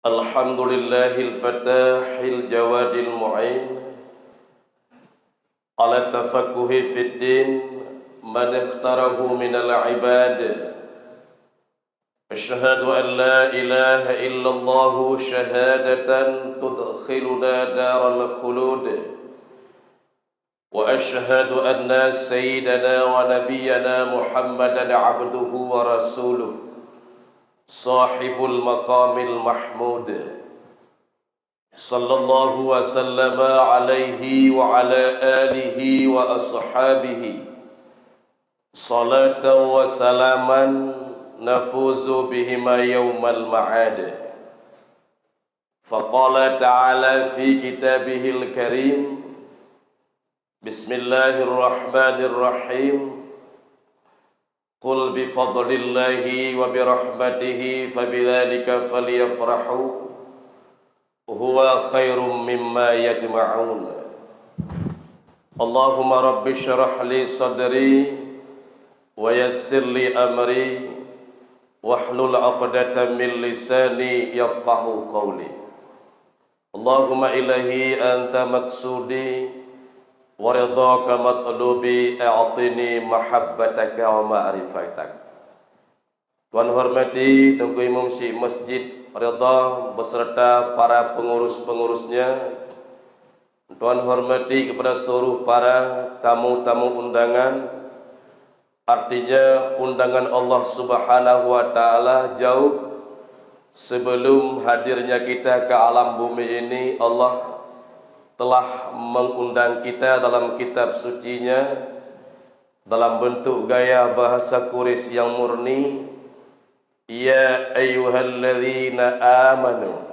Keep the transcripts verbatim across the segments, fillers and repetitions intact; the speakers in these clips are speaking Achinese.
الحمد لله الفتاح الجواد المعين على التفقه في الدين من اختاره من العباد. أشهد أن لا إله إلا الله شهادة تدخلنا دار الخلود. وأشهد أن سيدنا ونبينا محمدا عبده ورسوله صاحب المقام المحمود، صلى الله وسلم عليه وعلى آله وأصحابه صلاة وسلاما نفوز بهما يوم المعاد. فقال تعالى في كتابه الكريم: بسم الله الرحمن الرحيم. قل بفضل الله وبرحمته فبذلك فليفرحوا هو خير مما يجمعون. اللهم رب اشرح لي صدري ويسر لي أمري واحلل عقدة من لساني يفقهوا قولي. اللهم إلهي أنت مقصودي ورضاك مطلوبي، أعطني محبتك ومعرفتك. Tuan hormati Teungku Imum Syik Masjid Ridha beserta para pengurus-pengurusnya. Tuan hormati kepada seluruh para tamu-tamu undangan. Artinya, undangan Allah Subhanahu wa Ta'ala jauh sebelum hadirnya kita ke alam bumi ini. Allah telah mengundang kita dalam kitab suci-Nya dalam bentuk gaya bahasa Quraisy yang murni, "Ya ayyuhalladzina amanu,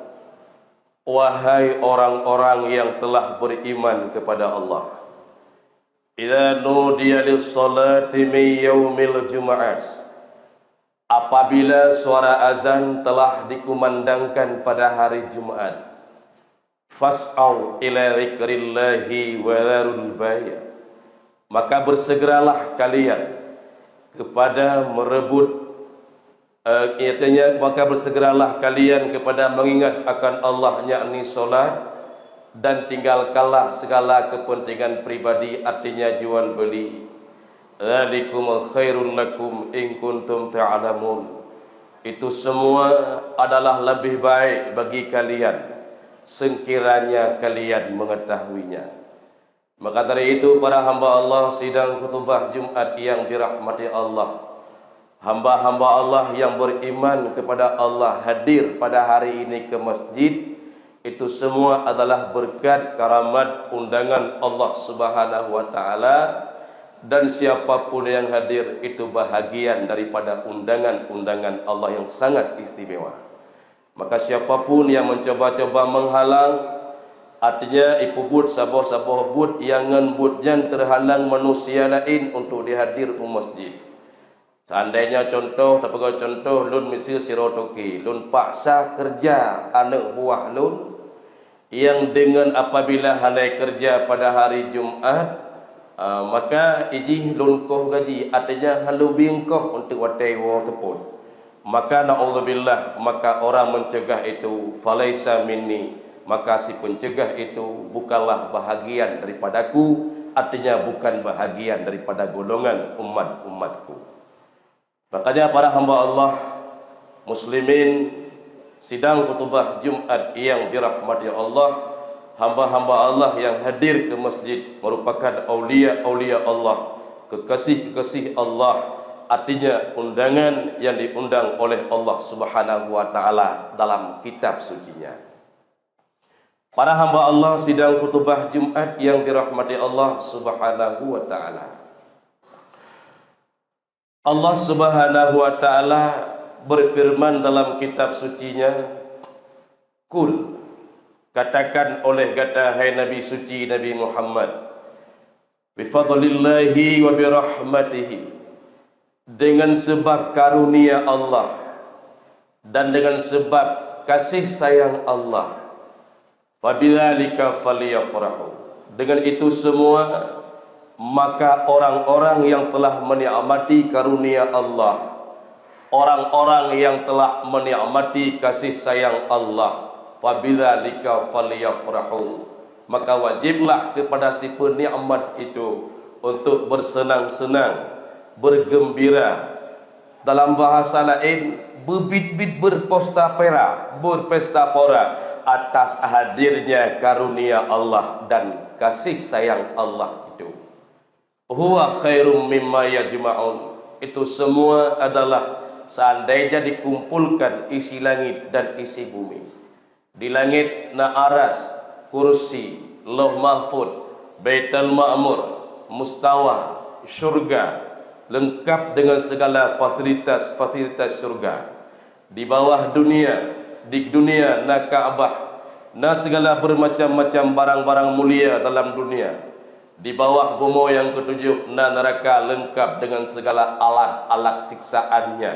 wahai orang-orang yang telah beriman kepada Allah, idza nudiya lis-salati min yaumil jumu'ah, apabila suara azan telah dikumandangkan pada hari Jumat, fas'au ila dzikrillahi wa dzarul bai', maka bersegeralah kalian kepada merebut, eh, artinya, maka bersegeralah kalian kepada mengingat akan Allah, yakni salat, dan tinggalkanlah segala kepentingan pribadi, artinya jual beli. Dzalikum khairul lakum in kuntum ta'lamun. Itu semua adalah lebih baik bagi kalian, sekiranya kalian mengetahuinya. Maka dari itu, para hamba Allah, sidang khutubah Jumat yang dirahmati Allah, hamba-hamba Allah yang beriman kepada Allah hadir pada hari ini ke masjid, itu semua adalah berkat karamat undangan Allah Subhanahu wa Ta'ala, dan siapapun yang hadir itu bahagian daripada undangan-undangan Allah yang sangat istimewa. Maka siapapun yang mencoba-coba menghalang, artinya ipeubuet saboh-saboh buet nyang ngon buet nyan teuhalang manusia laén untuk dihadir u masjid. Seandainya contoh, tapeugah contoh, lôn miseue sidroe toke, lôn paksa keureuja aneuk buah lôn, nyang deungon apabila hana keureuja pada hari Jumat, ah, maka ijih lôn koh gaji, artinya hana lôn bingkoh untuk watée woe teupot. Maka, naudzubillah, maka orang mencegah itu, falaisa minni, maka si pencegah itu bukanlah bahagian daripadaku, artinya bukan bahagian daripada golongan umat-umatku. Makanya, para hamba Allah, muslimin, sidang khutubah Jumat yang dirahmati Allah, hamba-hamba Allah yang hadir ke masjid merupakan aulia-aulia Allah, kekasih-kekasih Allah, artinya undangan yang diundang oleh Allah Subhanahu wa Ta'ala dalam kitab suci-Nya. Para hamba Allah, sidang khutubah Jumat yang dirahmati Allah Subhanahu wa Ta'ala. Allah Subhanahu wa Ta'ala berfirman dalam kitab suci-Nya, "Qul," katakan oleh gata, hai Nabi suci Nabi Muhammad, "bifadlillahi wa birahmatihi," dengan sebab karunia Allah dan dengan sebab kasih sayang Allah, "fabidzalika falyafrahu," dengan itu semua, maka orang-orang yang telah menikmati karunia Allah, orang-orang yang telah menikmati kasih sayang Allah, fabidzalika falyafrahu, maka wajiblah kepada si penikmat itu untuk bersenang-senang, bergembira. Dalam bahasa laén, beubiet-biet berpesta pera, berpesta pora atas hadirnya karunia Allah dan kasih sayang Allah itu. Huwa khairum mimma yajma'un. Itu semua adalah seandainya dikumpulkan isi langit dan isi bumi. Di langit na aras, kursi, Lauh Mahfud, Baitul Ma'mur, Mustawa, syurga, lengkap dengan segala fasilitas-fasilitas syurga. Di bawah dunia, di dunia na Ka'bah, na segala bermacam-macam barang-barang mulia dalam dunia. Di bawah bumoe nyang ketujoh na neraka lengkap dengan segala alat-alat siksaannya.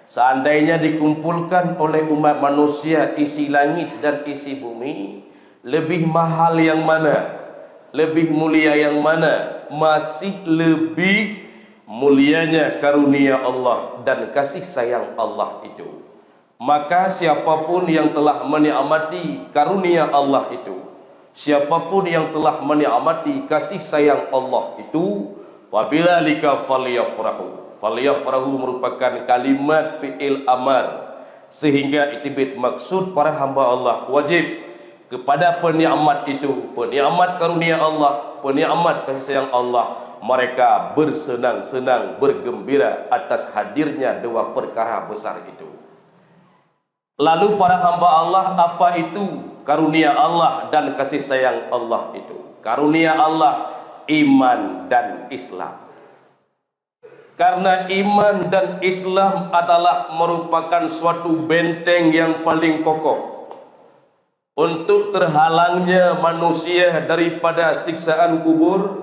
Seandainya dikumpulkan oleh umat manusia isi langit dan isi bumi, lebih mahal yang mana? Lebih mulia yang mana? Masih lebih mulianya karunia Allah dan kasih sayang Allah itu. Maka siapapun yang telah menikmati karunia Allah itu, siapapun yang telah menikmati kasih sayang Allah itu, fabidzalika falyafrahu. Falyafrahu merupakan kalimat fi'il amar, sehingga itibit maksud para hamba Allah wajib kepada penikmat itu, penikmat karunia Allah, penikmat kasih sayang Allah, mereka bersenang-senang, bergembira atas hadirnya dua perkara besar itu. Lalu para hamba Allah, apa itu karunia Allah dan kasih sayang Allah itu? Karunia Allah, iman dan Islam. Karena iman dan Islam adalah merupakan suatu benteng yang paling kokoh untuk terhalangnya manusia daripada siksaan kubur.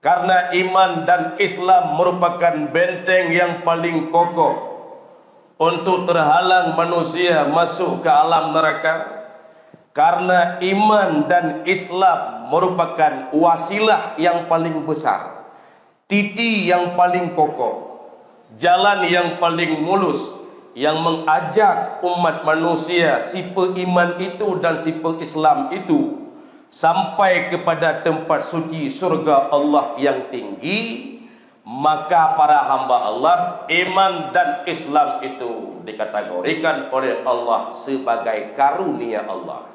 Karena iman dan Islam merupakan benteng yang paling kokoh untuk terhalang manusia masuk ke alam neraka. Karena iman dan Islam merupakan wasilah yang paling besar, titi yang paling kokoh, jalan yang paling mulus, yang mengajak umat manusia sipeuiman itu dan sipeu-Islam itu sampai kepada tempat suci surga Allah yang tinggi, maka para hamba Allah, iman dan Islam itu dikategorikan oleh Allah sebagai karunia Allah.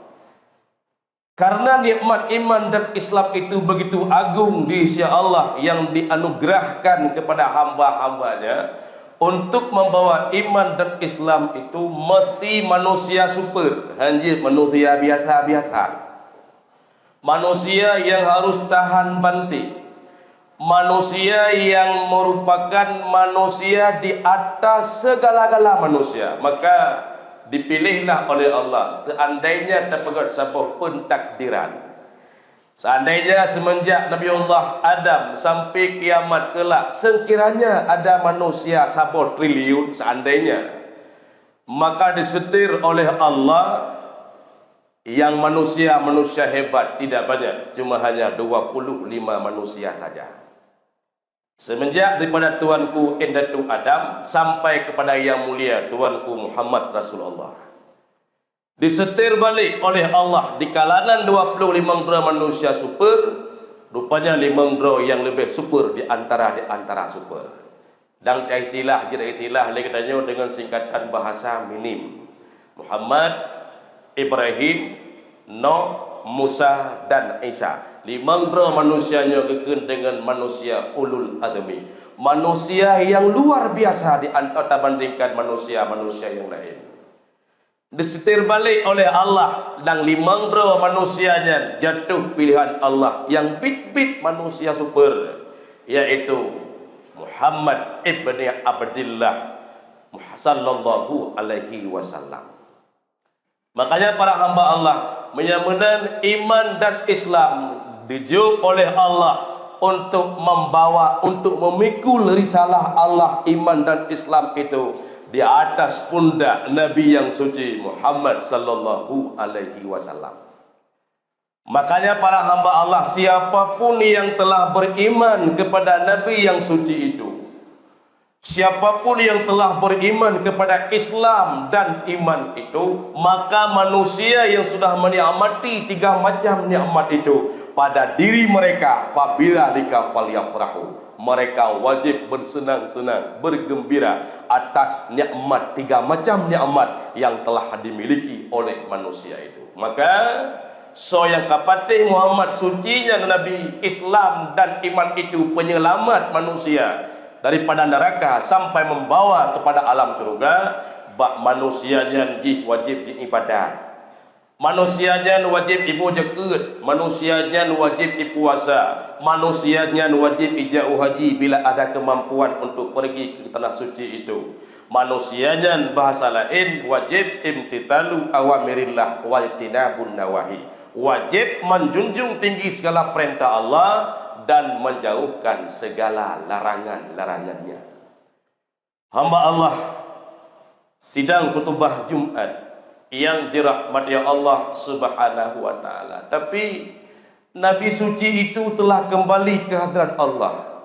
Karena nikmat iman dan Islam itu begitu agung di sisi Allah yang dianugerahkan kepada hamba-hambanya, untuk membawa iman dan Islam itu mesti manusia super, hanya manusia biasa-biasa. Manusia yang harus tahan banting. Manusia yang merupakan manusia di atas segala-gala manusia. Maka dipilihlah oleh Allah, seandainya teupeugét saboh pentakdiran. Seandainya semenjak Nabi Allah Adam sampai kiamat kelak, sekiranya ada manusia saboh triliun, seandainya, maka disetir oleh Allah, yang manusia-manusia hebat tidak banyak, cuma hanya dua puluh lima manusia saja. Semenjak daripada Tuanku Indatu Adam sampai kepada Yang Mulia Tuanku Muhammad Rasulullah. Disetir balik oleh Allah di kalangan dua puluh lima droe manusia super, rupanya lima droe yang lebih super di antara, di antara super. Dan istilah, jeuet istilah lé geutanyoe deungon singkatan bahasa minim. Muhammad, Ibrahim, Noh, Musa, dan Isa. Limong droe manusia nyoe geukheun deungon manusia ulul azmi. Manusia yang luar biasa di an-, tabandingkan manusia-manusia yang lain. Disetir balik oleh Allah dan limong droe manusia nyan jatuh pilihan Allah nyang biet-biet manusia super, yaitu Muhammad ibni Abdillah sallallahu alaihi wasallam. Makanya para hamba Allah, meunyoe meunan iman dan Islam dijok oleh Allah untuk membawa, untuk memikul risalah Allah, iman dan Islam itu di atas pundak Nabi yang suci Muhammad sallallahu alaihi wasallam. Makanya para hamba Allah, siapapun yang telah beriman kepada Nabi yang suci itu, Siapapun yang telah beriman kepada Islam dan iman itu, maka manusia yang sudah menikmati tiga macam nikmat itu pada diri mereka, fabidhalika falyafrahu. Mereka wajib bersenang-senang, bergembira atas nikmat, tiga macam nikmat yang telah dimiliki oleh manusia itu. Maka, soe nyang ka patéh Muhammad suci nyan Nabi, Islam dan iman itu penyelamat manusia daripada neraka sampai membawa kepada alam syurga, bak manusia nyan jih wajib jiibadat. Manusia nyan wajib iboh jakeuet, manusia nyan wajib ipuasa, manusia nyan wajib ijak u haji bila ada kemampuan untuk pergi ke tanah suci itu. Manusia nyan bahasa laén wajib imtithalu awamirillah wajtinabun nawahi. Wajib menjunjung tinggi segala perintah Allah dan menjauhkan segala larangan-larangannya. Hamba Allah sidang khutubah Jumat yang dirahmati Allah Subhanahu wa Ta'ala. Tapi, Nabi suci itu telah kembali ke hadrat Allah.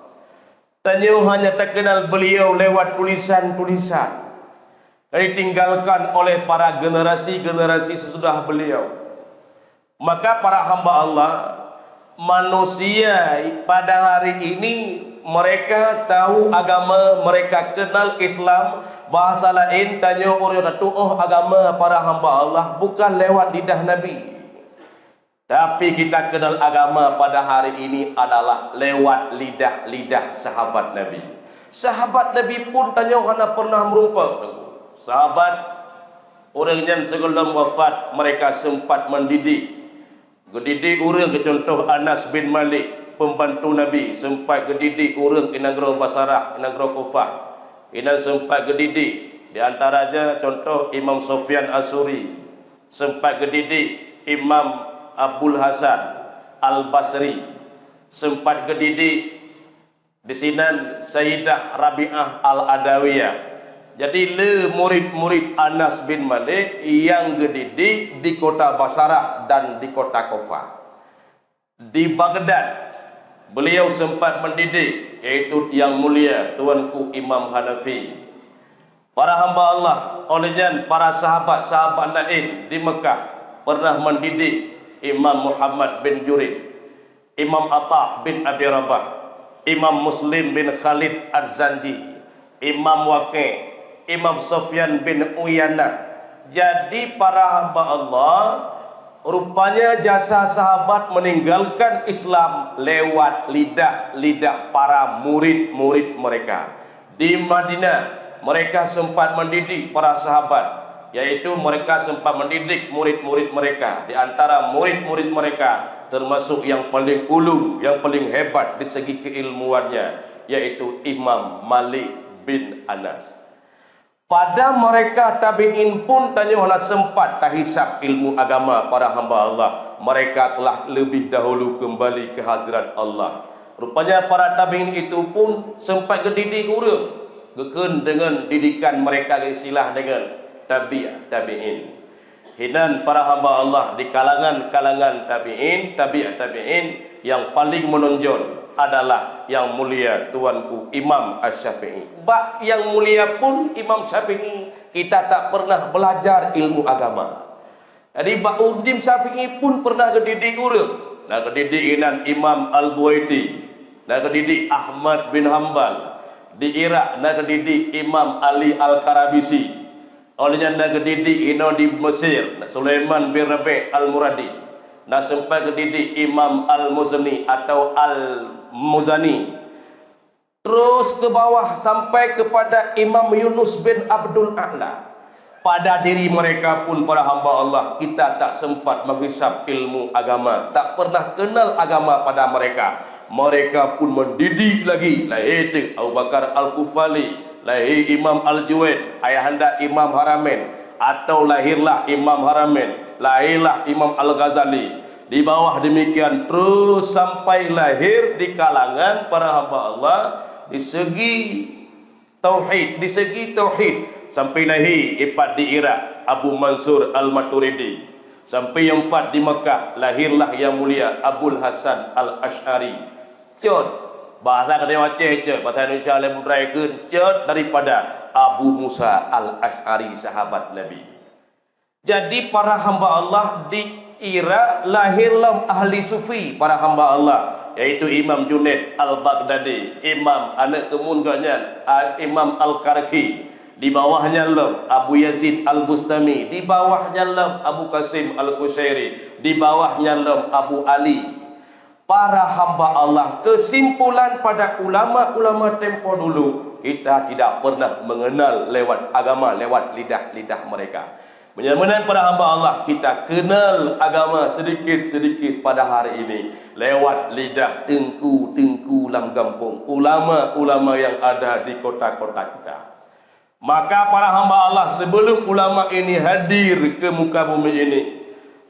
Tanyoe hanya takenal beliau lewat tulisan-tulisan yang ditinggalkan oleh para generasi-generasi sesudah beliau. Maka para hamba Allah, manusia pada hari ini mereka tahu agama, mereka kenal Islam, bahasa laén tanyoe ureuëng tatuoh agama para hamba Allah bukan lewat lidah Nabi. Tapi kita kenal agama pada hari ini adalah lewat lidah-lidah sahabat Nabi. Sahabat Nabi pun tanyoe hana pernah meureumpok. Sahabat, ureuëng nyan sigohlom wafat, mereka sempat mendidik. Geudidik ureuëng keu contoh Anas bin Malik, pembantu Nabi, sempat geudidik ureuëng i nanggroe Basarah, i nanggroe Kufah. Inan sempat geudidik, di antaranya contoh Imam Sofyan Asuri, sempat geudidik Imam Abul Hasan Al-Basri, sempat geudidik di sinan Sayyidah Rabi'ah Al-Adawiyah. Jadi, le murid-murid Anas bin Malik nyang geudidik di kota Basarah dan di kota Kufah. Di Baghdad, beliau sempat mendidik, yaitu Yang Mulia Tuanku Imam Hanafi. Para hamba Allah, óh lheueh nyan para sahabat-sahabat laén di Mekah pernah mendidik Imam Muhammad bin Jurayj, Imam Atha bin Abi Rabah, Imam Muslim bin Khalid Az-Zanji, Imam Waqi', Imam Sufyan bin Uyainah. Jadi, para hamba Allah, rupanya jasa sahabat meninggalkan Islam lewat lidah-lidah para murid-murid mereka. Di Madinah, mereka sempat mendidik para sahabat, yaitu mereka sempat mendidik murid-murid mereka. Di antara murid-murid mereka, termasuk yang paling ulung, yang paling hebat di segi keilmuannya, yaitu Imam Malik bin Anas. Pada mereka tabi'in pun tanyoe hana sempat tahisab ilmu agama para hamba Allah. Mereka telah lebih dahulu kembali ke hadirat Allah. Rupanya para tabi'in itu pun sempat geudidik ureuëng, geukheun deungon didikan mereka geuistilah deungon tabi' tabi'in. Hinan para hamba Allah di kalangan-kalangan tabi'in, tabi' tabi'in, yang paling menonjol adalah Yang Mulia Tuanku Imam Asy-Syafi'i. Bak Yang Mulia pun Imam Syafi'i kita tak pernah belajar ilmu agama. Jadi, bak Imam Syafi'i pun pernah geudidik ureuëng. Na geudidik inan Imam Al-Buwaiti, na geudidik Ahmad bin Hambal, di Irak na geudidik Imam Ali Al-Karabisi. Óh lheueh nyan na geudidik inoe di Mesir, na Sulaiman bin Rabi' Al-Muradi. Na sempat geudidik Imam Al-Muzni atau Al-Muzani. Terus ke bawah sampai kepada Imam Yunus bin Abdul A'la. Pada diri mereka pun, para hamba Allah, kita tak sempat menghisap ilmu agama, tak pernah kenal agama pada mereka. Mereka pun mendidik lagi, lahé teuk Abu Bakar Al-Kufali, lahé Imam Al-Juwaid, ayahanda Imam Haramain, atau lahirlah Imam Haramain, lahirlah Imam Al-Ghazali. Di bawah demikian terus sampai lahir di kalangan para hamba Allah di segi tauhid, di segi tauhid, sampai lahé ipat di Irak Abu Mansur Al-Maturidi, sampai nyang pat di Mekah lahirlah Yang Mulia Abul Hasan Al-Asy'ari. Cot, Bahasa keunoe Aceh cot, bahasa Indonesia lé Putra Ikun cot daripada Abu Musa Al-Asy'ari, sahabat Nabi. Jadi, para hamba Allah, dikira lahé lom ahli sufi, para hamba Allah, yaitu Imam Junaid Al-Baghdadi, Imam aneuk keumun gobnyan, Al-, Imam Al-Karkhi, di bawah nyan lom Abu Yazid Al-Bustami, di bawah nyan lom Abu Qasim Al-Qusyairi, di bawah nyan lom Abu Ali. Para hamba Allah, kesimpulan pada ulama-ulama tempo dulu, kita tidak pernah mengenal lewat agama, lewat lidah-lidah mereka. Meunyoe meunan, para hamba Allah, kita kenal agama sedikit-sedikit pada hari ini lewat lidah teungku-teungku lam gampông, ulama-ulama yang ada di kota-kota kita. Maka, para hamba Allah, sebelum ulama ini hadir ke muka bumi ini,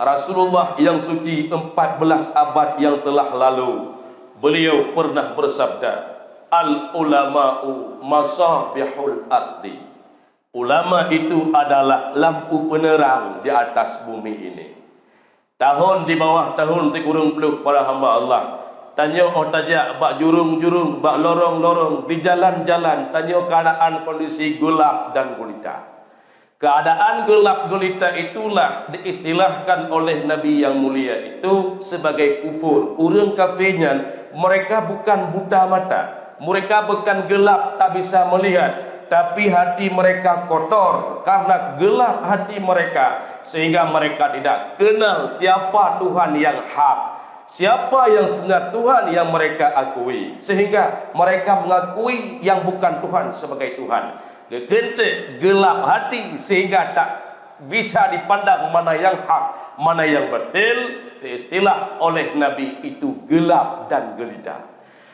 Rasulullah yang suci empat belas abad yang telah lalu, beliau pernah bersabda, "Al-ulama'u masabihul ardi." Ulama itu adalah lampu penerang di atas bumi ini. Tahun di bawah tahun sikureueng ploh, para hamba Allah, tanyoe óh tajak bak jurông-jurông, bak lorong-lorong, di jalan-jalan, tanyoe keuadaan kondisi geulap dan gulita. Keuadaan geulap gulita itulah diistilahkan oleh Nabi yang mulia itu sebagai kufur. Ureuëng kafé nyan, mereka bukan buta mata, mereka bukan gelap tak bisa melihat, tapi hati mereka kotor karena gelap hati mereka, sehingga mereka tidak kenal siapa Tuhan yang hak, siapa yang sebenarnya Tuhan yang mereka akui, sehingga mereka mengakui yang bukan Tuhan sebagai Tuhan. Geukheun teuk gelap hati sehingga tak bisa dipandang mana yang hak, mana yang batil, diistilah oleh Nabi itu gelap dan gelita.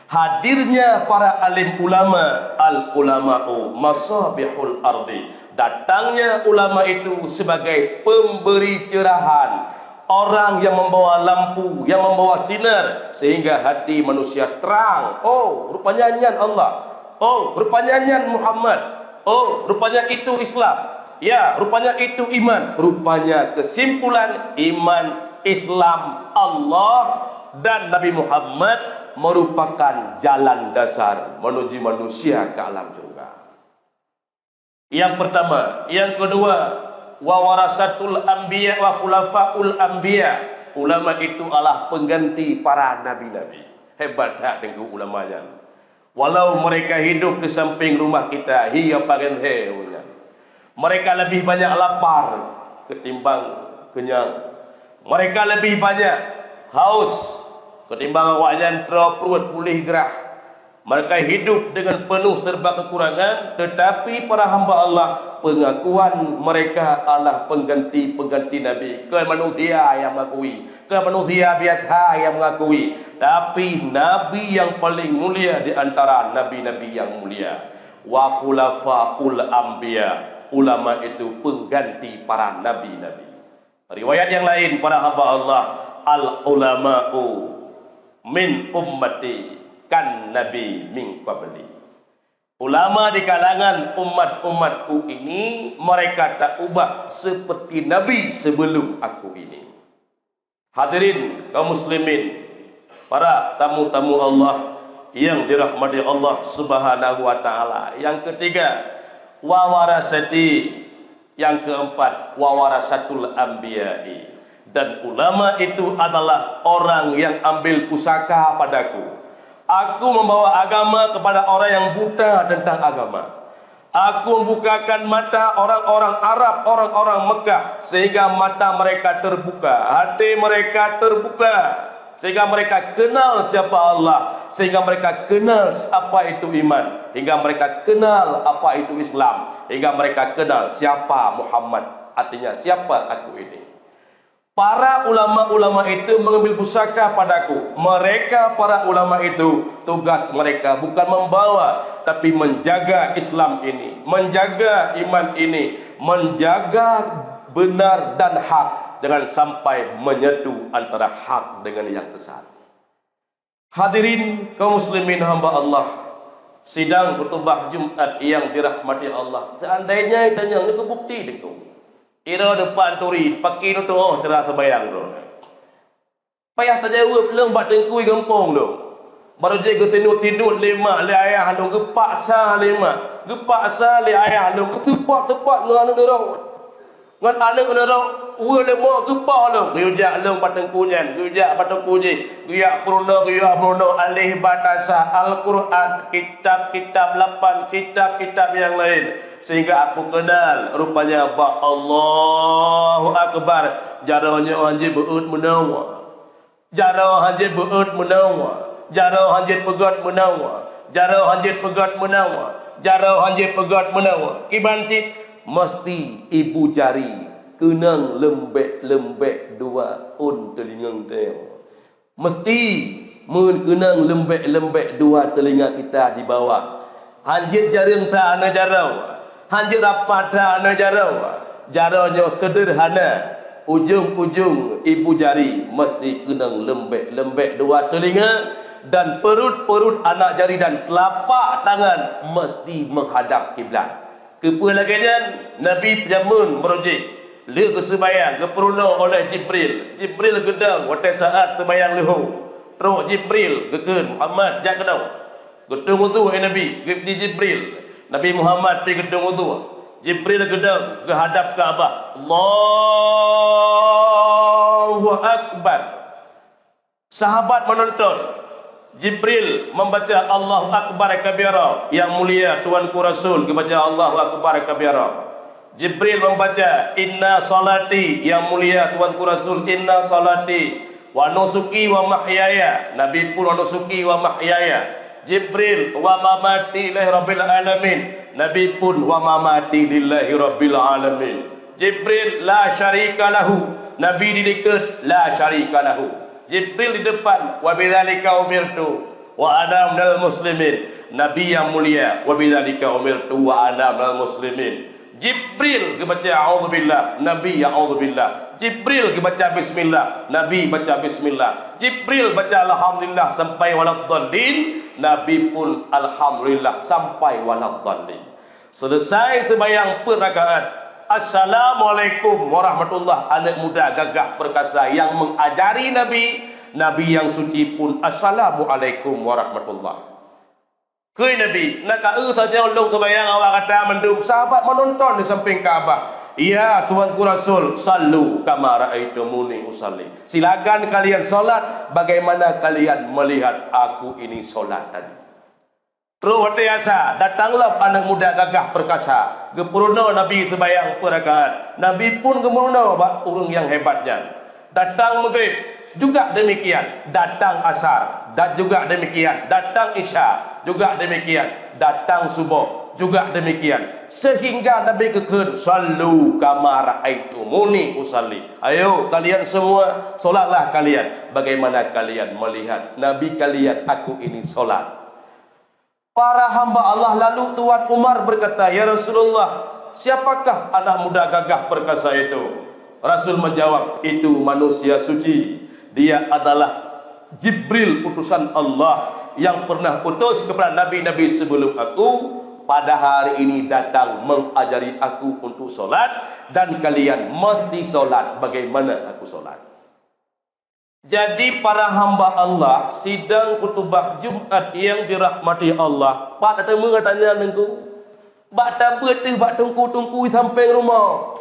Hadirnya para alim ulama, al-ulama'u masabihul ardi. Datangnya ulama itu sebagai pemberi cerahan, orang yang membawa lampu, yang membawa sinar, sehingga hati manusia terang. Oh, rupanya nyan Allah. Oh, rupanya nyan Muhammad. Oh, rupanya itu Islam. Ya, rupanya itu iman. Rupanya kesimpulan iman, Islam, Allah, dan Nabi Muhammad merupakan jalan dasar menuju manusia ke alam syurga. Yang pertama, yang kedua, wa warasatul anbiya wa khulafaul anbiya. Ulama itu adalah pengganti para nabi-nabi. Hebat that teungku ulama nyan. Walau mereka hidup di samping rumah kita, hi ya pagan he nyan. Mereka lebih banyak lapar ketimbang kenyang. Mereka lebih banyak haus ketimbang awaknyan troe pruet puléh grah. Mereka hidup dengan penuh serba kekurangan, tetapi para hamba Allah, pengakuan mereka adalah pengganti-pengganti nabi. Ke manusia yang mengakui, ke manusia biasa yang mengakui, tapi nabi yang paling mulia di antara nabi-nabi yang mulia. Wa khulafaul anbiya, ulama itu pengganti para nabi-nabi. Riwayat yang lain, para hamba Allah, al-ulama'u min ummati kan nabi min qabli. Ulama di kalangan umat-umatku ini, mereka tak ubah seperti nabi sebelum aku ini. Hadirin kaum muslimin, para tamu-tamu Allah yang dirahmati Allah Subhanahu wa taala. Yang ketiga, wa warasati. Yang keempat, wa warasatul anbiya'i. Dan ulama itu adalah orang yang ambil pusaka padaku. Aku membawa agama kepada orang yang buta tentang agama. Aku membukakan mata orang-orang Arab, orang-orang Mekah, sehingga mata mereka terbuka, hati mereka terbuka, sehingga mereka kenal siapa Allah, sehingga mereka kenal apa itu iman, hingga mereka kenal apa itu Islam, hingga mereka kenal siapa Muhammad, artinya siapa aku ini. Para ulama-ulama itu mengambil pusaka padaku. Mereka, para ulama itu, tugas mereka bukan membawa, tapi menjaga Islam ini, menjaga iman ini, menjaga benar dan hak, jangan sampai menyentuh antara hak dengan yang sesat. Hadirin kaum muslimin hamba Allah, sidang khutubah Jumat yang dirahmati Allah. Seandainya itanyong nyoe keu bukti teungku. Ira depan turi, paki nutoh cara sembahyang tu. Payah tajaweueb lôn bak teungku gampông tu. Barô jih geutindut-tindut lé mak, lé ayah lôn, geupaksa lé mak, geupaksa lé ayah lôn, geuteupot-teupot ngon aneuk nurok. Ngon aneuk nurok, ueh lé mak geupoh lôn, geuyue jak lôn bak teungku nyan, geuyue jak bak teungku jih, geuyue jak peurunoe, geuyue jak peurunoe, aleh batasa Al-Quran, kitab-kitab lapan, kitab-kitab nyang laén. Sehingga aku kenal, rupanya bak Allahu Akbar, jaroe nyoe hanjeuet beuet meunoe. Jaroe hanjeuet beuet meunoe, jaroe hanjeuet peugét meunoe, jaroe hanjeuet peugét meunoe, jaroe hanjeuet peugét meunoe. Kiban cit, meusti ibu jari keunong leumbek-leumbek dua ôn teulinga teuh. Meusti meukeunong leumbek-leumbek dua teulinga kita di bawah. Hanjeuet jareueng ta aneuk jaroe, hanjeuet rapat ta aneuk jaroe. Jaroe nyoe seudeurhana, ujong-ujong ibu jari meusti keunong leumbek-leumbek dua teulinga, dan peurut-peurut aneuk jari dan teulapak tangan meusti meuhadab kiblat. Keupeue lagée nyan? Nabi jameun barô jih lheueh geuseumayang, geupeurunoe oleh Jibril. Jibril geudong watée saát seumayang leuhô. Trok Jibril geukheun, "Muhammad, jak keunoe." Geutueng udhu, hai Nabi, geubi Jibril. Nabi Muhammad pi geutueng udhu. Jibril geudong geuhadab Ka'bah. Allahu Akbar. Sahabat meunonton. Jibril membaca Allahu Akbar kabira, yang mulia Tuanku Rasul geubaca Allahu Akbar kabira. Jibril membaca, "Inna salati," yang mulia Tuanku Rasul, "Inna salati, wa nusuki wa mahyaya," Nabi pun, "Wa nusuki wa mahyaya." Jibril, "Wa mamati lillahi rabbil alamin," Nabi pun, "Wa mamati lillahi rabbil alamin." Jibril, "La syarika lahu," Nabi di dikeue, "La syarika lahu." Jibril di depan, "Wa bidzalika umirtu wa ana minal muslimin." Nabi yang mulia, "Wa bidzalika umirtu wa ana minal muslimin." Jibril geubaca, "A'udzubillah," Nabi, "A'udzubillah." Jibril geubaca, "Bismillah," Nabi baca, "Bismillah." Jibril baca, "Alhamdulillah," sampai, "Waladdallin," Nabi pun, "Alhamdulillah," sampai, "Waladdallin." Selesai seumayang peuet rakaat, "Assalamualaikum warahmatullah," aneuk muda gagah peurkasa nyang mengajari Nabi, Nabi nyang suci pun, "Assalamualaikum warahmatullah." Kheun Nabi, "Na ka eu sajan lôn seumayang awak gata mandum?" Sahabat meunonton di sampéng Ka'bah. "Ya, Tuanku Rasul, sallu kama ra'aitumuni usalli." Silakan kalian salat bagaimana kalian melihat aku ini salat tadi. Trok watée asa, datang lom aneuk muda gagah peurkasa, geupeurunoe Nabi seumayang peuet rakaat. Nabi pun geumeurunoe bak ureuëng nyang hebat nyan. Datang Maghrib, juga demikian. Datang Asar, dan juga demikian. Datang Isya, juga demikian. Datang Suboh, juga demikian. Sehingga Nabi geukheun, "Sallu kama ra'aitumuni usalli." Ayo, kalian semua, salatlah kalian bagaimana kalian melihat Nabi kalian aku ini salat. Para hamba Allah, lalu Tuan Umar berkata, "Ya Rasulullah, siapakah anak muda gagah perkasa itu?" Rasul menjawab, "Itu manusia suci. Dia adalah Jibril, utusan Allah yang pernah utus kepada nabi-nabi sebelum aku, pada hari ini datang mengajari aku untuk sholat, dan kalian mesti sholat bagaimana aku sholat." Jadi, para hamba Allah, sidang khutubah Jumat yang dirahmati Allah, pat teuma gata nyan, Teungku? Bak tabeuet teuh bak teungku-teungku sampéng rumoh,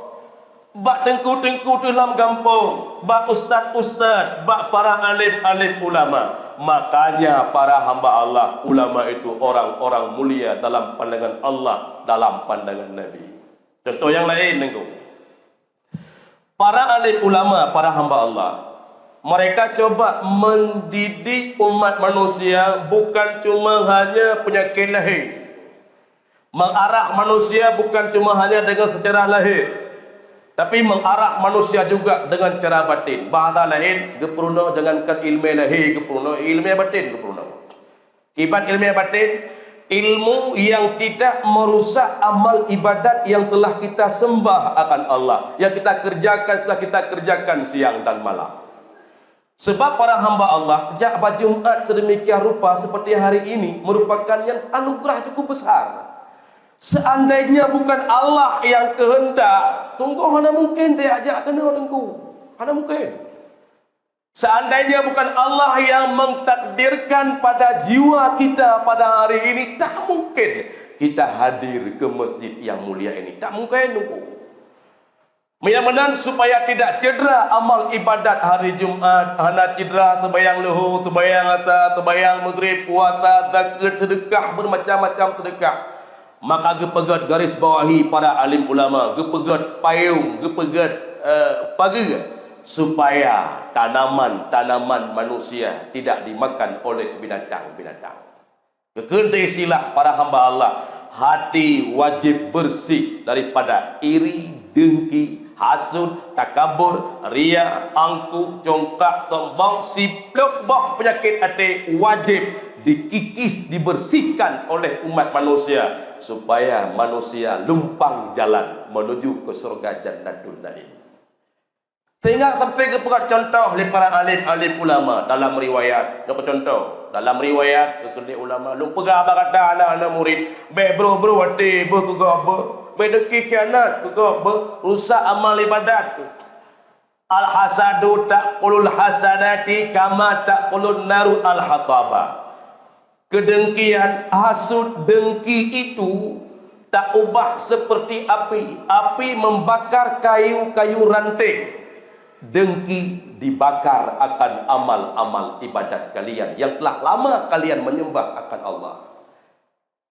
bak teungku-teungku teuh lam gampông, bak ustaz-ustaz, bak para alim-alim ulama. Makanya, para hamba Allah, ulama itu orang-orang mulia dalam pandangan Allah, dalam pandangan Nabi. Contoh yang lain, Teungku. Para alim ulama, para hamba Allah, mereka coba mendidik umat manusia bukan cuma hanya penyakit lahir. Mengarah manusia bukan cuma hanya dengan secara lahir, tapi mengarah manusia juga dengan cara batin. Bahasa lain, geupeurunoe jangankan ilmu lahir geupeurunoe, ilmu batin geupeurunoe. Kiban ilmu batin, ilmu yang tidak merusak amal ibadat yang telah kita sembah akan Allah, yang kita kerjakan, setelah kita kerjakan siang dan malam. Sebab para hamba Allah, jak bak Jumat sedemikian rupa seperti hari ini merupakan yang anugerah cukup besar. Seandainya bukan Allah yang kehendak, sungguh hana mungkin tajak keunoe, Teungku. Hana mungkin. Seandainya bukan Allah yang mentakdirkan pada jiwa kita pada hari ini, tak mungkin kita hadir ke masjid yang mulia ini. Tak mungkin. Meunyoe meunan, supaya tidak cedera amal ibadat hari Jumat, hana cedera seubayang luhô, seubayang asa, seubayang maghrib, puasa, zakeuet, seudeukah, bermacam-macam seudeukah. Maka geupeugét garis bawahi para alim ulama, geupeugét payong, geupeugét, eh, pageue, supaya tanaman-tanaman manusia tidak dimakan oleh binatang-binatang. Geukheun lé istilah para hamba Allah, hati wajib bersih daripada iri, dengki, hasut, takabur, ria, angkuh, congkak, sombong, siplôh boh peunyakét até wajib dikikis, dibersihkan oleh umat manusia, supaya manusia lumpang jalan menuju ke syurga Jannatun Naim. Sehingga sampai geupeugah contoh lé para alim-alim ulama dalam riwayat. Contoh, dalam riwayat, geukheun lé ulama, lôn peugah bak gata aneuk-aneuk murit, bék broh-broh até beuh keu gob beuh, bék dengki khianat keu gob beuh, rusak amal ibadat. Al-hasadu ta'kulul hasanati kama ta'kulun naru al-hataba. Kedengkian, hasut, dengki itu tak ubah seperti api. Api membakar kayu-kayu ranting. Dengki dibakar akan amal-amal ibadat kalian yang telah lama kalian menyembah akan Allah.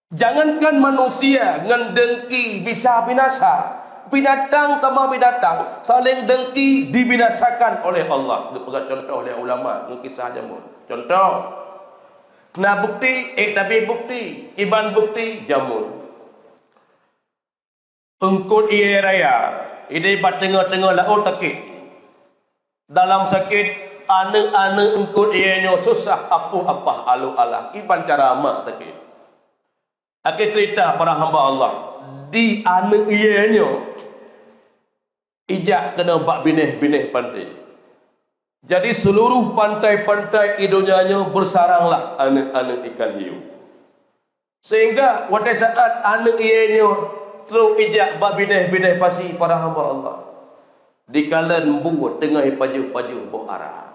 Jangankan manusia ngon dengki bisa binasa, binatang sama binatang saling dengki dibinasakan oleh Allah. Geupeugah contoh lé ulama ngon kisah jameun. Contoh, na bukti, eh, tapi bukti, kiban bukti jameun. Eungkôt ié raya, idéh bak teungoh-teungoh laôt sakét. Dalam sakét, aneuk-aneuk eungkôt ié nyoe susah apoh apah aloh alah, kiban cara mak sakét. Akhé cerita para hamba Allah, di aneuk ié nyoe ijak keunoe bak binéh-binéh panté. Jadi, seluruh pantai-pantai di donya nyoe beusaranglah aneuk-aneuk ikan hiu. Sehingga watée saát aneuk ié nyoe trok ijak bak binéh-binéh pasi para hamba Allah, dikalon bu teungoh pajoh-pajoh boh ara.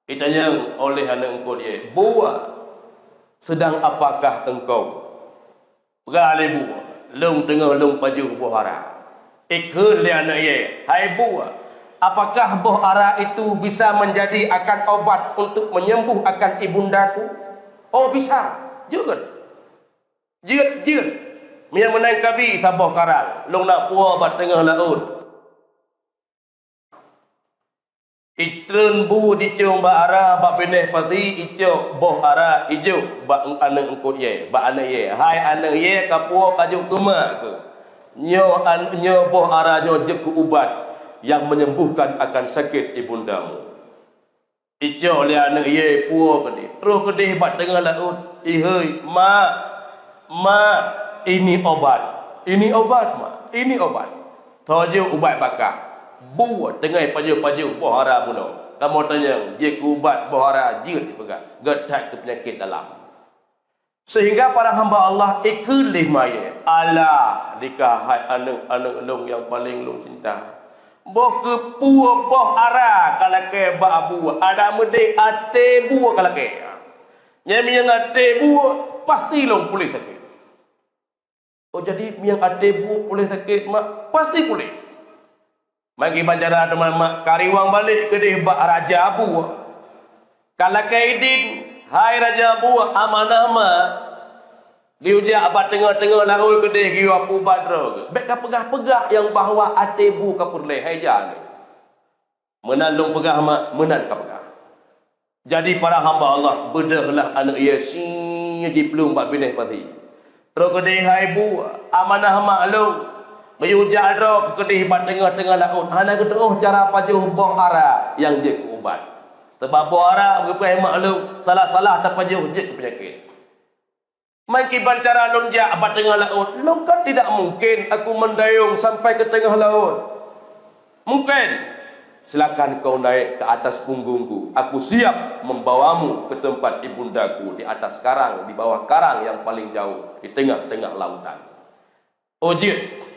Itanyong oleh aneuk eungkôt ié, "Bu, sedang apakah engkau?" Peugah lé bu, "Lôn teungoh lôn pajoh boh ara." Ikheun lé aneuk ié, "Hai bu, apakah boh ara itu bisa menjadi akan obat untuk menyembuh akan ibundaku?" "Oh, bisa. Jeuet. Jeuet, jeuet. Meunyoe meunan kabi saboh karang, lôn na puwoe bak teungoh laôt." Itreun bu jicong bak ara bak binéh pasi, icok boh ara ijok bak aneuk eungkôt ié, bak aneuk ié. "Hai aneuk ié, kapuwoe kajok keu mak keuh. Nyoe an-, nyoe boh ara nyoe jeuet keu ubat yang menyembuhkan akan sakét ibundamu." Icok lé aneuk ié puwoe keudéh, troh keudéh bak teungoh laôt. "Iheuy, mak, mak, ini obat. Ini obat, mak. Ini obat." Tho jeuet ubat bakah. Bu teungoh pajoh-pajoh boh ara bunoe. Kamoe tanyong, jeuet keu ubat boh ara jeuet ipeugah. Gét that keu peunyakét dalam. Sehingga para hamba Allah ikheun lé mak ié, "Alah, dikah hai aneuk-aneuk lôn nyang paleng lôn cinta. Boh keupeue boh ara ka lakée bak bu, adak meudeh até bu ka lakée. Nyan meunyoe até bu, pasti lôn puléh sakét." "Oh, jadi meunyoe até bu puléh sakét, mak?" "Pasti puléh." Magi banjara teuma mak kariwang balek keudeh bak raja bu. Ka lakée idin, "Hai raja bu, amanah mak. Geuyue jak bak teungoh-teungoh laôt keudeh geuyue pubat droe geuh. Bék ka peugah-peugah nyang bahwa até bu ka peureulée, hai jan." "Meunan lôn peugah mak, meunan ka peugah." Jadi para hamba Allah, beudôhlah aneuk ié sie jiplueng bak binéh pasi. Troh keudeh, "Hai bu, amanah mak lôn. Geuyue jak droe keuh keudeh bak teungoh-teungoh laôt, hana geutu'oh cara pajoh boh ara nyang jeuet keu ubat. Sabab boh ara geupeugah mak lôn, salah-salah tapajoh jeuet keu peunyakét. Meukiban cara lôn jak bak teungoh laôt, lôn kan tidak mungkin aku meudayong sampai ke tengah laut. Mungkin, silakan kau naik ke atas punggungku, aku siap membawamu ke tempat ibundaku di atas karang, di bawah karang yang paling jauh, di tengah-tengah lautan." "Oh, jeuet.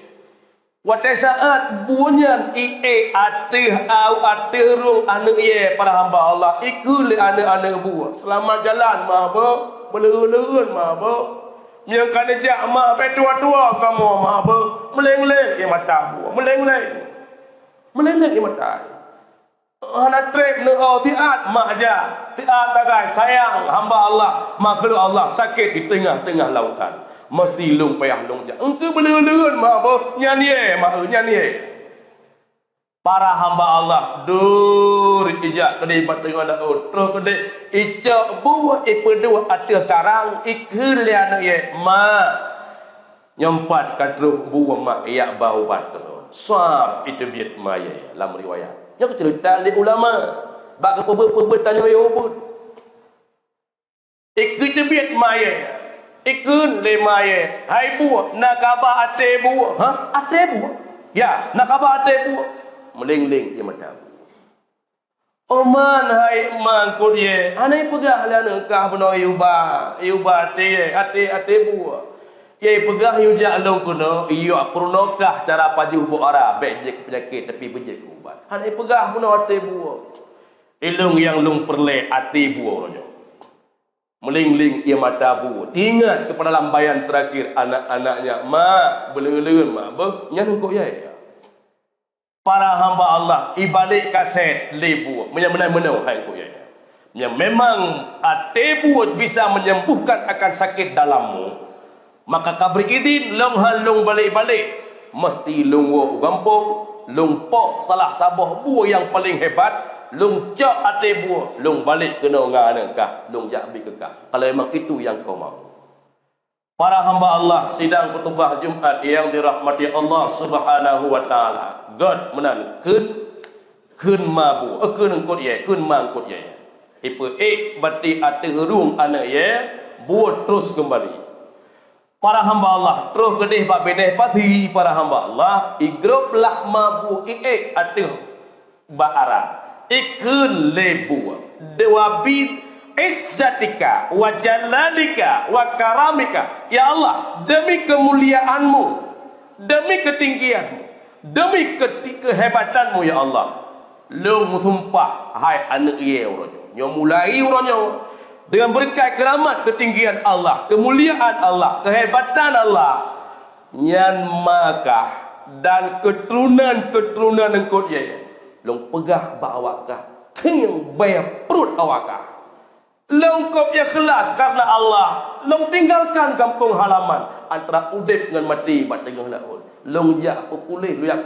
Watée saát buet nyan iék ateueh au ateueh rueng aneuëk yée para hamba Allah, ikheun lé aneuëk-aneuëk buet, "Seulamat jalan, ma beuh, beuleuheun-leuheun, ma beuh. Nyang ka neujak ma bèk tuwoe-tuwoe kamoe, ma beuh." Meuleng-leng ie mata buet, meuleng-leng. Meuleng-leng ie mata. Hana treb neuoh siat mak jak, siat sagai sayang hamba Allah, makhluk Allah sakét di teungoh-teungoh lautan. Meuseuti lôn payah lôn jak. Engkeu beuleuheun-leuheun ma beuh, nyan yée ma eu, nyan yée. Para hamba Allah, duri ijak keudeh bak teungoh laôt, troh keudeh icok buet ipeuduek ateueh karang, ikheun lé aneuëk yée, "Mak, nyoe pat ka troh buet mak ijak ba ubat keunoe." Sab iteubiet ma yée lam riwayat. Nyoe keuceurita lé ulama. Bak keupeubeuet-peubeuet tanyoe yôh buet. Ikheun teubiet ma yée, ikheun lé ma yée, "Hai buet, na kaba até buet?" "Hah? Até buet?" "Ya, na kaba até buet?" Meuleng-leng ie mata buet. "Oman hai ma eungkôt yée, hana ipeugah lé aneuëk kah bunoe iuba, iuba até yée, até, até buet. Yée ipeugah iujak lôn keunoe, iyok peurunoe kah cara pajoh boh ara, bèk jeuet keu peunyakét, tapi beujeuet keu ubat. Hana ipeugah bunoe até buet." Ilôn nyang lôn peureulée até buet uroe nyoe. Meuleng-leng ie mata buet. Teuingat keupada lambaian teurakhir anak-anaknya, "Mak, beuleuheun-leuheun mak beuh, nyan eungkôt yée." Para hamba Allah, ibalek kasét lé buet. Meunyoe meunan meunoe hai eungkôt yée. Meunyoe memang até buet bisa menyembuhkan akan sakét dalammu, maka ka bri idhin lôn han lôn balek-balek, meuseuti lôn woe u gampông, lôn poh salah saboh buet nyang paleng hebat, lôn cok até buet, lôn balek keunoe ngon aneuëk kah, lôn jak bri keu kah, kalau memang itu nyang kau mau. Para hamba Allah, sidang khutubah Jumat nyang dirahmati Allah Subhanahu wa Taala, gét meunan kheun, kheun ma buet, eh, kheun eungkôt yée, kheun ma eungkôt yée. Ipeuék bati ateueh rueng aneuëk yée, buet troh keumbali. Para hamba Allah, troh keudeh bak binéh pasi para hamba Allah, igrôp lah ma buet iék ateueh bak ara, ikheun lé buet, "Dewa bi izzatika wa jalalika wa karamika." Ya Allah, demi kemuliaan-Mu, demi ketinggian-Mu, demi keti-, kehebatan-Mu, ya Allah. Lôn meusumpah, hai aneuëk yée uroe nyoe, nyoe mulai uroe nyoe, deungon beureukat keuramat keutinggian Allah, keumuliaan Allah, keuhebatan Allah, nyan ma kah dan keuturonan-keuturonan eungkôt yée, lôn peugah bak awak kah, kheun bée pruet awak kah. Lôn kôb ikhlas kareuna Allah, lôn tinggalkan gampông halaman, antara udeb ngon maté bak teungoh laôt. Lôn jak peupuléh, lôn jak,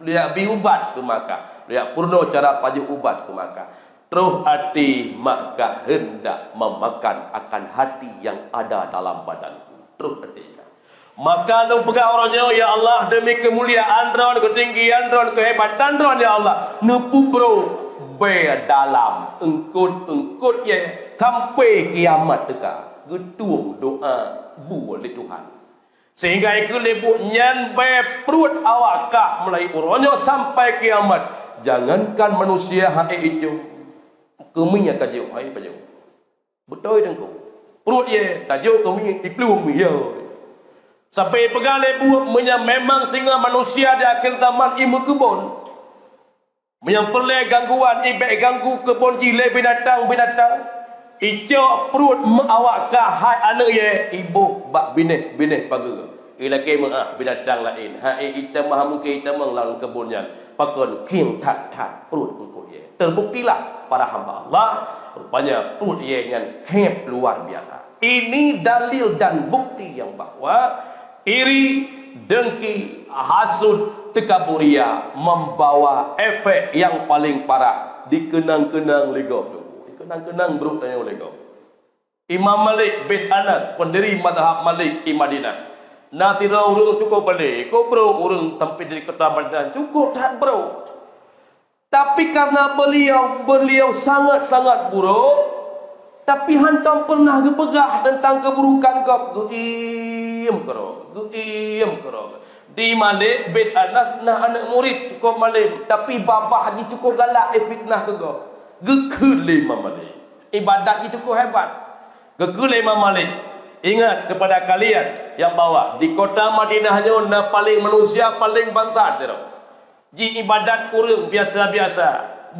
lôn jak bi ubat keu ma kah, lôn jak peurunoe cara pajoh ubat keu ma kah. Troh até ma kah heundak meumakan akan hati nyang ada dalam badanku. Troh até kah. Maka lôn peugah uroe nyoe, "Ya Allah, demi keumuliaan Droen, keutinggian Droen, keuhebatan Droen, ya Allah, neupubroe bée dalam eungkôt-eungkôt yée sampoe kiamat teuka." Geutueng doá buet lé Tuhan. Sehingga ikheun lé buet nyan bée pruet awak kah mulai uroe nyoe sampai kiamat. Jangankan manusia hai icong, keumia ka jeuet hai pajoh. Beutôi Teungku. Pruet yée tajok keu mi-, iklueng miyueb. Sampoe peugah lé buet, meunyoe memang singoh manusia di akhé zaman imeukeubon. Meunyoe peureulée gangguan, ibek ganggu keubon jih lé binatang-binatang, icok pruet meu awak kah hai aneuëk yée, iboh bak binéh-binéh pageue. Ilakée meuáh binatang laén, hai itamah mungken itamong lam keubon nyan, pakon khieng that-that pruet eungkôt yée. Terbuktilah para hamba Allah, rupanya pruet yée nyan kheb luar biasa. Ini dalil dan bukti yang bahwa iri, dengki, hasut, teukaburia membawa efek yang paling parah di keunang-keunang lé gob tu. Di keunang-keunang brok tanyoe lé gob. Imam Malik bin Anas, pendiri mazhab Malik di Madinah. Na sidroe ureuëng cukôp balé, cukôp brok ureuëng tampéh di kota Madinah, cukôp that brok. Tapi karena beliau, beliau sangat-sangat buruk, tapi hantom pernah geupeugah tentang keburukan gob, geuiem keudroe, geuiem keudroe. Di Malik bin Anas na aneuëk murit cukôp malém, tapi babah jih cukôp galak jifitnah keu gob. Geukheun lé Imam Malik. Ibadat jih cukôp hebat. Geukheun lé Imam Malik, "Ingat kepada kalian, Nyang bahwa di kota Madinah nyoe na paleng manusia paleng bansa sidroe. Ji ibadat ureuëng biasa-biasa,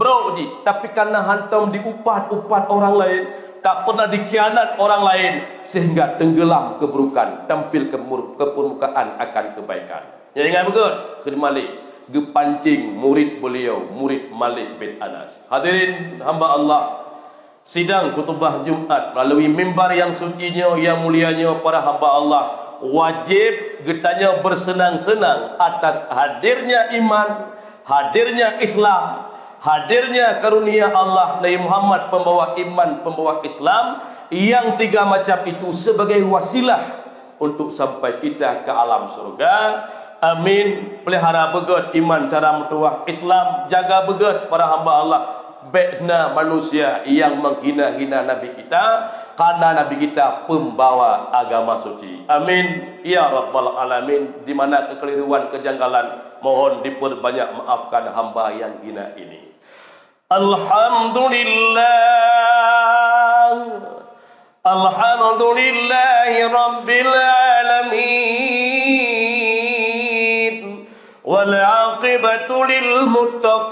brok jih, tapi kana hántom diupat-upat orang laén, tak pernah dikhianat orang laén, sehingga tenggelam keburukan, tampil ke mur-, ke permukaan akan kebaikan. Nyang ingat beugét, kheun malik, geupancing murit beuliau, murit Malik bin Anas. Hadirin hamba Allah, sidang khutubah Jumat melalui mimbar nyang suci nyoe, nyang mulia nyoe, para hamba Allah, wajéb geutanyoe bersenang-senang atas hadirnya iman, hadirnya Islam, hadirnya karunia Allah, Nabi Muhammad pembawa iman, pembawa Islam, yang tiga macam itu sebagai wasilah untuk sampai kita ke alam surga. Amin. Pelihara beugét iman cara meutuwah Islam, jaga beugét para hamba Allah. Bék na manusia yang menghina-hina Nabi kita, karena Nabi kita pembawa agama suci. Amin. Ya Rabbal Alamin, di mana kekeliruan, kejanggalan, mohon diperbanyak maafkan hamba yang hina ini. Alhamdulillah. Alhamdulillahi Rabbil Alamin. Wal aqibatu lil muttaqin.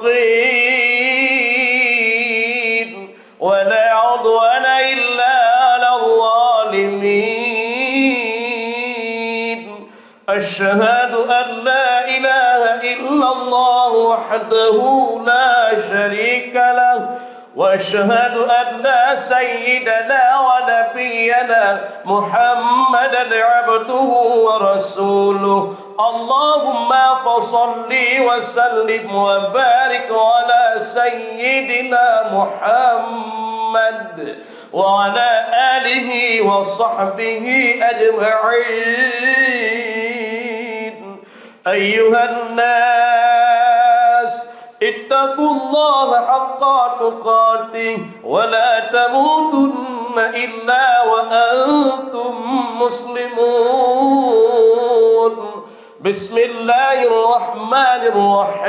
Wa la udwana illa 'alal zalimin. أشهد أن لا إله إلا الله وحده لا شريك له، وأشهد أن سيدنا ونبينا محمدا عبده ورسوله. اللهم فصل وسلم وبارك على سيدنا محمد وعلى آله وصحبه أجمعين. أيها الناس، اتقوا الله حق تقاته ولا تموتن إلا وأنتم مسلمون. بسم الله الرحمن الرحيم.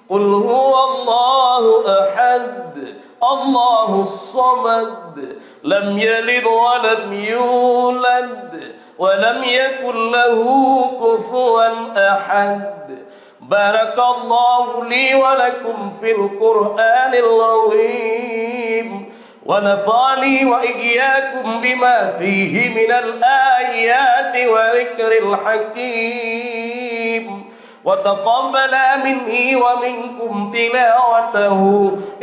قل هو الله أحد، الله الصمد، لم يلد ولم يولد، ولم يكن له كفوا أحد. بارك الله لي ولكم في القرآن العظيم، ونفعني وإياكم بما فيه من الآيات وذكر الحكيم. وتقبل مني ومنكم تلاوته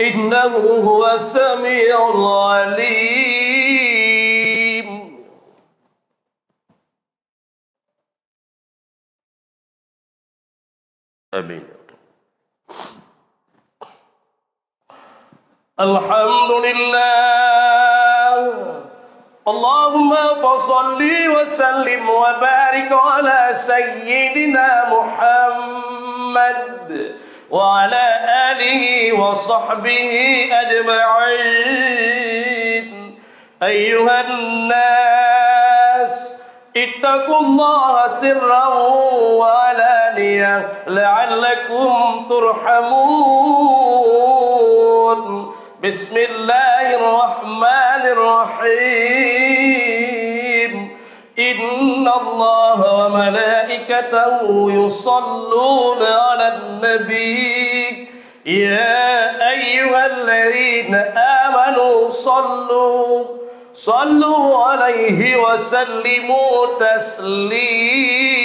إنه هو السميع العليم. آمين. الحمد لله. اللهم فصل وسلم وبارك على سيدنا محمد وعلى آله وصحبه أجمعين. أيها الناس، اتقوا الله سرا وعلانية لعلكم ترحمون. بسم الله الرحمن الرحيم. إن الله وملائكته يصلون على النبي. يا أيها الذين آمنوا صلوا، صلوا عليه وسلموا تسليما.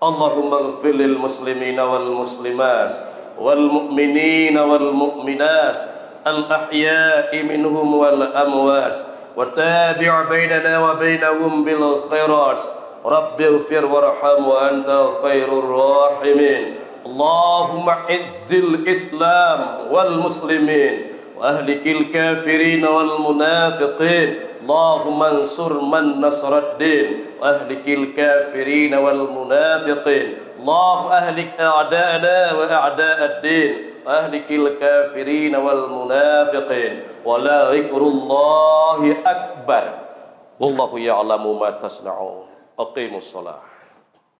اللهم اغفر للمسلمين والمسلمات والمؤمنين والمؤمنات الأحياء منهم والأموات وتابع بيننا وبينهم بالخيرات. رب اغفر وارحم وأنت خير الراحمين. اللهم أعز الإسلام والمسلمين وأهلك الكافرين والمنافقين. اللهم انصر من نصر الدين وأهلك الكافرين والمنافقين. اللهم أهلك أعداءنا وأعداء الدين وأهلك الكافرين والمنافقين. ولذكر الله أكبر. والله يعلم ما تصنعون. أقيموا الصلاة.